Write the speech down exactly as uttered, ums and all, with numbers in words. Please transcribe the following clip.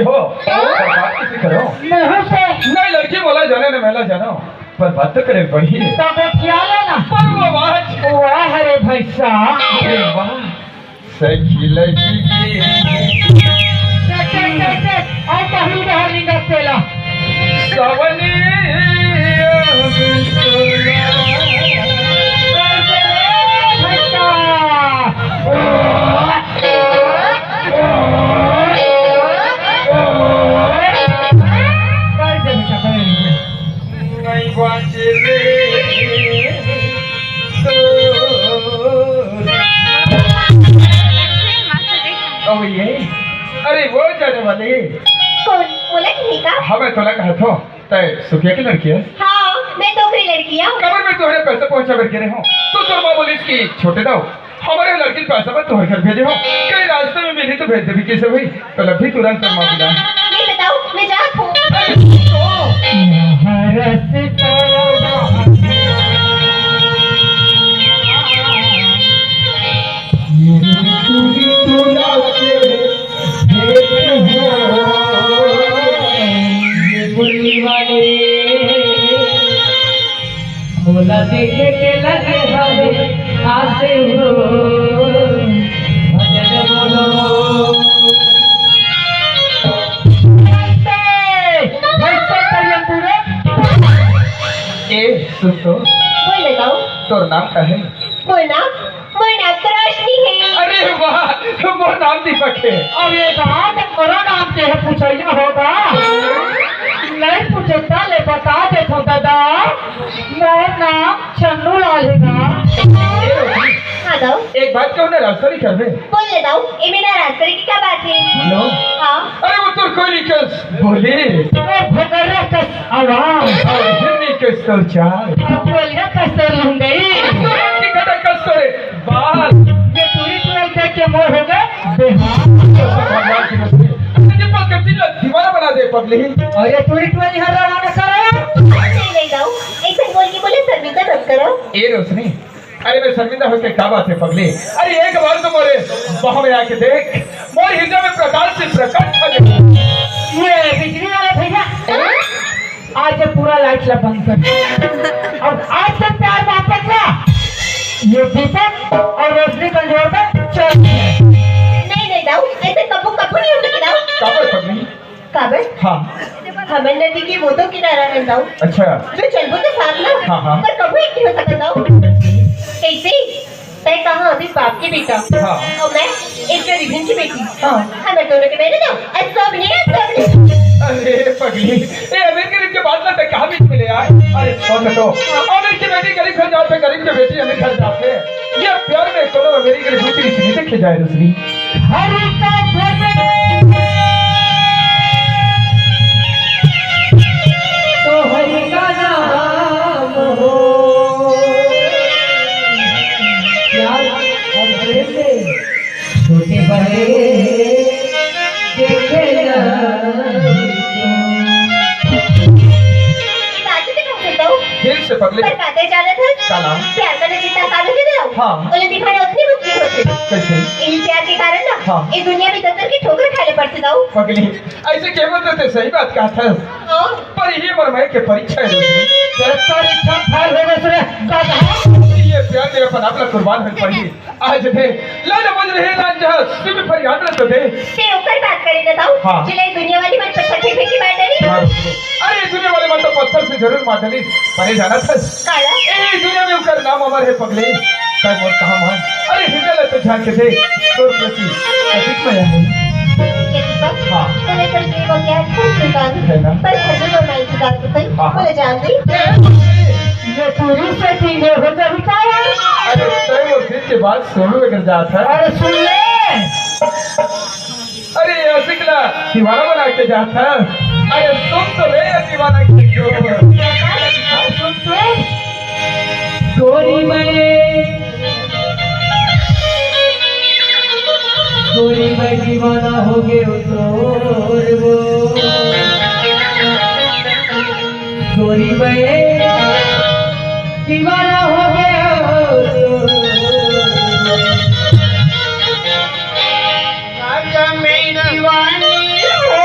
हो, पर बात किसे करो? मुँह से। नहीं, लड़की मोला जाने न मैं ला जानों, पर बात तो करे पड़ही। तो गोठिया लेना। पर वो आवाज। वाह रे भैंसा। अरे वाह, सखी लड़की। चल, चल, चल, चल। अउ पहली बार निंदा तेला। सावनी भैंसा। नहीं बाँचे रे, तो अब ये, अरे वो जाने वाली। कोन? मोला कहे का? हाँ, मैं तोला कहत हों, तैं सुखिया के लड़की हस। हाँ, मैं तो ओकरी लड़की हूँ। काबर मैं तोहरे पैसा पहुँचाय बर गे रहे हों, तो तोर माँ बोलिस कि छोटे दाऊ, हमर लड़की ल पैसा मैं तोहर घर भेजे हों, कहीं रास्ता में मिलही तो भेज देबे, कइसे होही? तो अभी तुरंत तोर माँ बुलाही। नहीं बताओ, मैं जात हूँ। अरे, तो ये टूरी टूरा के भेंट हो, ये बुल्ली वाले। मोला देखे के लगे हवे आसे हो, भजन बोलो। ए, सुन तो। बोल ना दाऊ। तोर नाम का हे? मोर नाम, मोर नाम तो रोशनी हे। अरे वाह, मोर नाम दीपक हे। अरे बात, मोरो नाम के हे, पूछइया होगा। नहीं पूछे त ले बता देथों दादा, मोर नाम छन्नू लाल हे गा। हाँ दाऊ। एक बात कहूँ ना, रास्ता नहीं करबे। बोल ना दाऊ, एमे नाराज करे के का बात हे? लो। हाँ। अरे वो तोर कोयली कस बोली। वो भोकरा कस आवाज। अउ हिरनी कस तोर चाल। अउ कोयलिया कस तोर लुंगई। कस तोर आँखी, घटा कस तोर बाल। ये टूरी टूरा देख के मोर हो गे बेहाल। भगवान की मछली। अरे दीपक के दिल दीवाना बना दे पगली। अउ ये टूरी टूरा यहाँ रवाना करो। नहीं, नहीं दाऊ, अइसन बोल के मोला शर्मिंदा मत करो। ए रोशनी, अरे मैं शर्मिंदा होके का बात हे पगली? अरे एक बार तो मोरे बाह में आके देख, मोर हृदय में प्रकाश से प्रकट हो जाए। ये बिजली वाला भैया, आज ये पूरा लाइट ला बंद कर दे। अउ आज से प्यार वापस ला। ये दीपक अउ रोशनी का जोड़ में चल। नहीं, नहीं दाऊ, अइसे कभू, कभू नहीं हो सके दाऊ। काबर पगली? काबर? हाँ। हमर नदी के वो तो किनारा हे दाऊ। अच्छा। जो चलबो तो साथ ना। हाँ, हाँ। पर कभू एक नहीं हो सकत दाऊ। कइसे? तैं कहा अभी बाप के बेटा। हाँ। अउ मैं एक गरीबन की बेटी। हाँ। हमर दोनों के मेरे दाऊ, अउ सब नहीं, सब नहीं। अरे पगली, ये अमीर गरीब के बात ना तैं कहाँ बीच में ले आए? अरे सोच तो, अमीर की बेटी गरीब घर जाथे, गरीब की बेटी अमीर घर जाथे। ये प्यार में कोनो अमीर गरीब ऊँच नीच नहीं देखे जाए रोशनी। हरि का भजन तो हरि का नाम हो। प्यार और प्रेम में छोटे बड़े देखे ना। ये बात तो कहत हँव। दिल से पगले। पर का तैं जानत हस? का नाम? प्यार करे जितना काबिल भी रहो, हाँ। ओला निभाना उतनी मुश्किल होथे। कइसे? इही प्यार के कारण ना, हाँ। ये दुनिया में दस दस की ठोकर खाए ले पड़थे दाऊ। पगली, अइसे कहत हस तैं सही बात कहत हस। हाँ। पर ये मोर मया के परीक्षा हे रोशनी। तेरा परीक्षा फेल हो गे सुने, गधा। ये प्यार में अपन आप ला कुर्बान होना पड़ही। आज दे, ला ना बज रहे ना जहाँ सिर्फ फरियाद ना तो दे। तैं ओकर बात करे ना दाऊ। हाँ। जेला ये दुनिया वाले मन पत्थर फेंक फेंक के मार डारी। हाँ, रोशनी। अरे, ये दुनिया वाले मन तो पत्थर से जरूर मार डारी, पर ये जानत हस? काला? ए दुनिया में ओकर नाम अमर हे पगले। तैं मोर कहा मान। अरे हृदय ला तो झाँक के देख, तोर प्रति कतिक मया हे। ये दीपक, हाँ। तैं तो ये वो क्या अच्छा इंसान हे ना? पर खजूर और नाई की बात तो सही। हाँ, हाँ। बोले जान दे। ये टूरी से तीन हो जाही का यार? अरे तैं मोर दिल के बात सुन ले कर जात हस। अरे सुन ले। अरे ये आशिक ला दीवाना बना के जात हस। अरे सुन तो ले ये दीवाना के जो। सुन तो। गोरी मैं, गोरी मैं दीवाना हो गे तोर वो। गोरी मैं दीवाना हो गे तोर वो। आज मैं दीवानी हो